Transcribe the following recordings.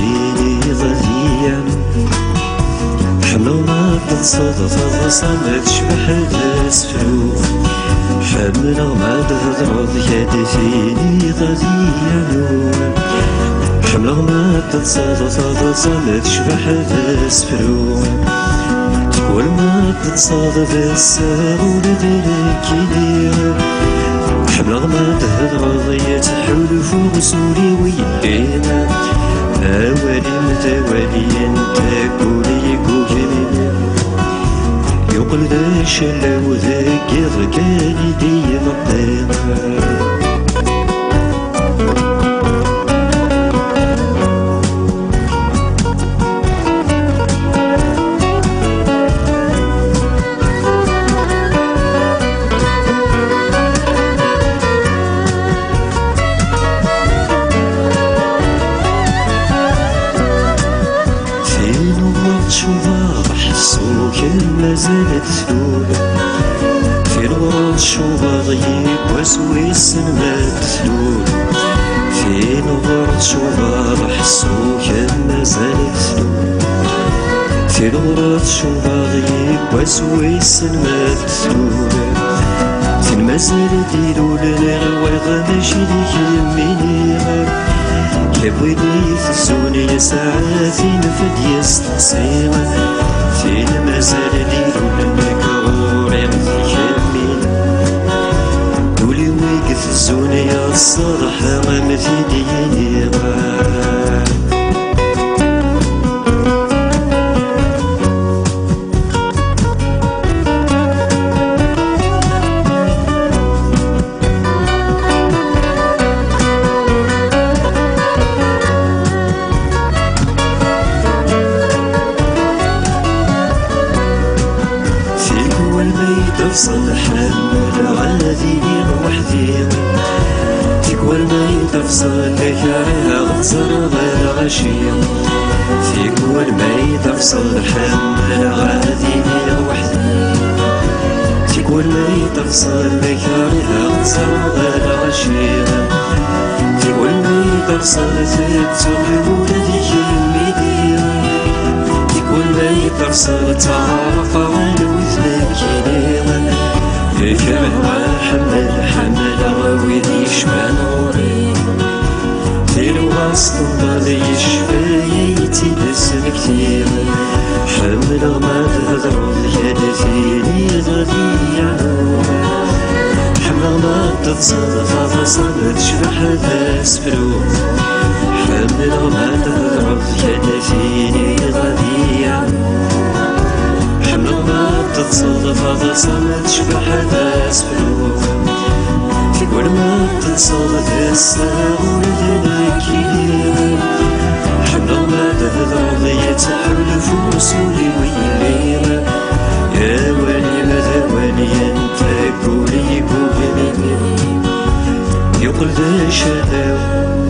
تيني غديا حملو ما تتصاد تضصى تشبح الاسفلو حمل ما تهضرض كاد تيني غديا حمل ما تتصاد تضصى تشبح الاسفلو تقول ما تتصاد الساغ ولدلك يدير حمل ما تهضرض يتحول فوق سوري ويدينا أولي متولي انت كولي كوكمين يقل ذا شلا وذاك يضكاني دي مقيم. مازالت تلول في الغرض شوفاضي وسويس ما تلول في الغرض شوفاض حسوك مازالت تلول في الغرض شوفاضي وسويس ما تلول في مازالت يلول غير ماشي ديك يميني كبويني تزوني ساعاتي نفد يستقصير فين مازال ديرو المكرور كامل ولي وقف الزوني الصراحة ما تديني. في كل ما يتفصل حمل غادي وحدي في كل ما يتفصل ذكرها غزر غير غشيم في كل ما يتفصل تتغي ولدك المدير في كل ما يتفصل تعرف على وثنك ذكرها حمل حمل غويدي شبان غوري الوسط يشفى يتدسن كثير حمل ما تهضر كادتيني غادي حمل ما تتصاد تصاد تشبح تسفلو حمل ما تهضر كادتيني غادي حمل ما تتصاد تصاد تشبح تسفلو في كل ما تتصاد تساغ ولدنك حمل ما تهضر يتحول فوسولي ويلير يا ولي ماذا ولي انت كولي كوكمين يقول ذا شداو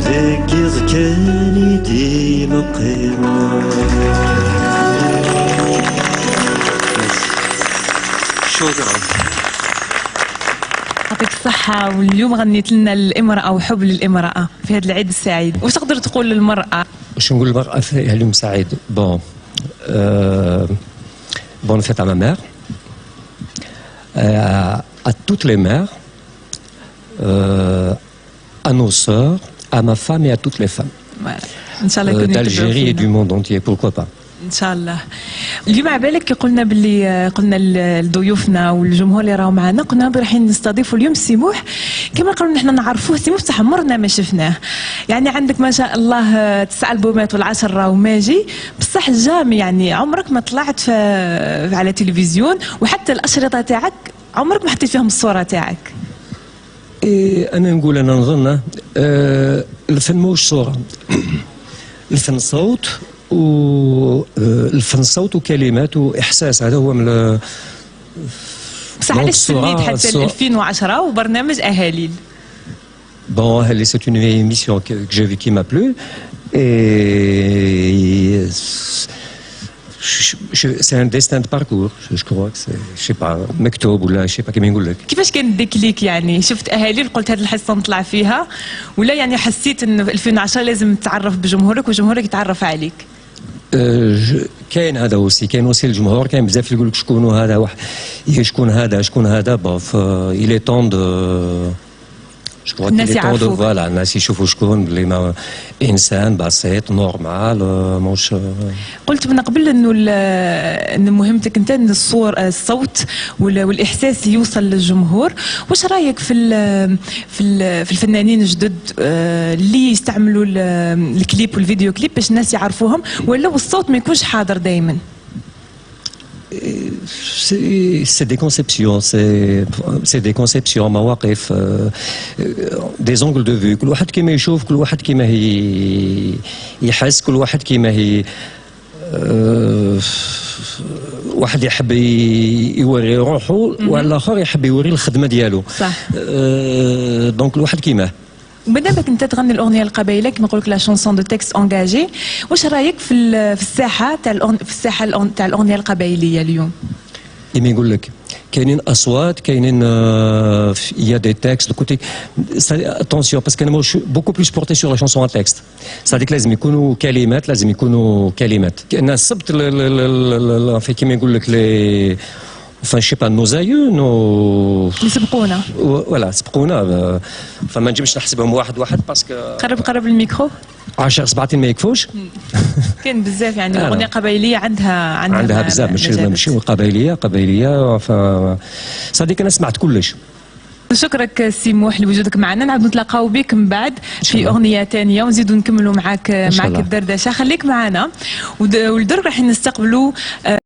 ذاك يغكاني ديما قيمة. شكرا. يعطيك الصحة. واليوم غنيت لنا الامرأة وحب للامرأة في هذا العيد السعيد، واش تقدر تقول للمرأة؟ واش نقول للمرأة في اليوم سعيد؟ bon bonne fête à ma mère, à toutes les mères, à nos sœurs, à ma femme et à toutes les femmes. Voilà. إن شاء الله d'Algérie et du monde entier, pourquoi pas. ان شاء الله. اليوم على بالك قلنا باللي قلنا لضيوفنا والجمهور اللي راهو معنا، قلنا رايحين نستضيفوا اليوم سيموح كما قالوا نحن نعرفوه سيموح بصح عمرنا ما شفناه. يعني عندك ما شاء الله 9 البومات والعشر راهو ماجي، بصح jamais يعني عمرك ما طلعت على تلفزيون، وحتى الاشرطة تاعك عمرك ما حطيت فيهم الصورة تاعك. إيه انا نقول انا نظن الفن موش صوره، الفن صوت، والفن صوت وكلمات واحساس. هذا هو من بصح علاش سميت حتى 2010 وبرنامج اهاليل؟ Bon, c'est une émission que j'ai vue qui m'a plu et c'est un destin de parcours, je crois, je sais pas, مكتوب ولا je sais pas كيما نقول لك. كيفاش كان ال déclic؟ يعني شفت اهالي قلت هذه الحصة نطلع فيها، ولا يعني حسيت انه في 2010 لازم تتعرف بجمهورك وجمهورك يتعرف عليك؟ كاين هذا aussi، كاين aussi الجمهور، كاين بزاف اللي يقول لك شكون هذا، واحد شكون هذا، شكون هذا. bon، il est temps de je الناس يعرفوك. voilà، الناس يشوفوا شكون، بلي ما انسان بسيط normal مش قلت من قبل انه ان مهمتك انت ان الصوت والاحساس يوصل للجمهور. واش رايك في الفنانين الجدد اللي يستعملوا الكليب والفيديو كليب باش الناس يعرفوهم، ولا الصوت ما يكونش حاضر دائما؟ C'est des conceptions, c'est des conceptions، مواقف، des angles de vue. كل واحد كيما يشوف، كل واحد كيما هي يحس، كل واحد كيما هي واحد يحب يوري روحه والاخر يحب يوري الخدمة ديالو. Donc الواحد كيما مادامك انت تغني الاغنية القبائليه، كما نقول لك la chanson de texte engagé، واش رايك في الساحة تاع الاغنية القبائليه اليوم؟ كيما يقول لك، كاينين اصوات، كاينين il y a des textes côté، attention، parce que انا beaucoup plus porté sur la chanson à texte، c'est-à-dire لازم يكونوا كلمات، لازم يكونوا كلمات. انا صبت في كيما يقول لك les، enfin je sais pas، nos aïeux، nos اللي سبقونا. voilà، سبقونا، فما نجمش نحسبهم واحد واحد parce que قرب قرب الميكرو. 10 سبعتين ما يكفوش. كاين بزاف، يعني الاغنية القبائليه عندها عندها بزاف، ماشي مجالات. ماشي قبائليه قبائليه، ف c'est-à-dire انا سمعت كلش. نشكرك سي موح لوجودك معنا. نعاود نتلاقاو بك من بعد شاء في الله. اغنية ثانية ونزيدوا نكملوا معك إن شاء معك الله. الدردشه. خليك معنا، ولدرك راح نستقبلوا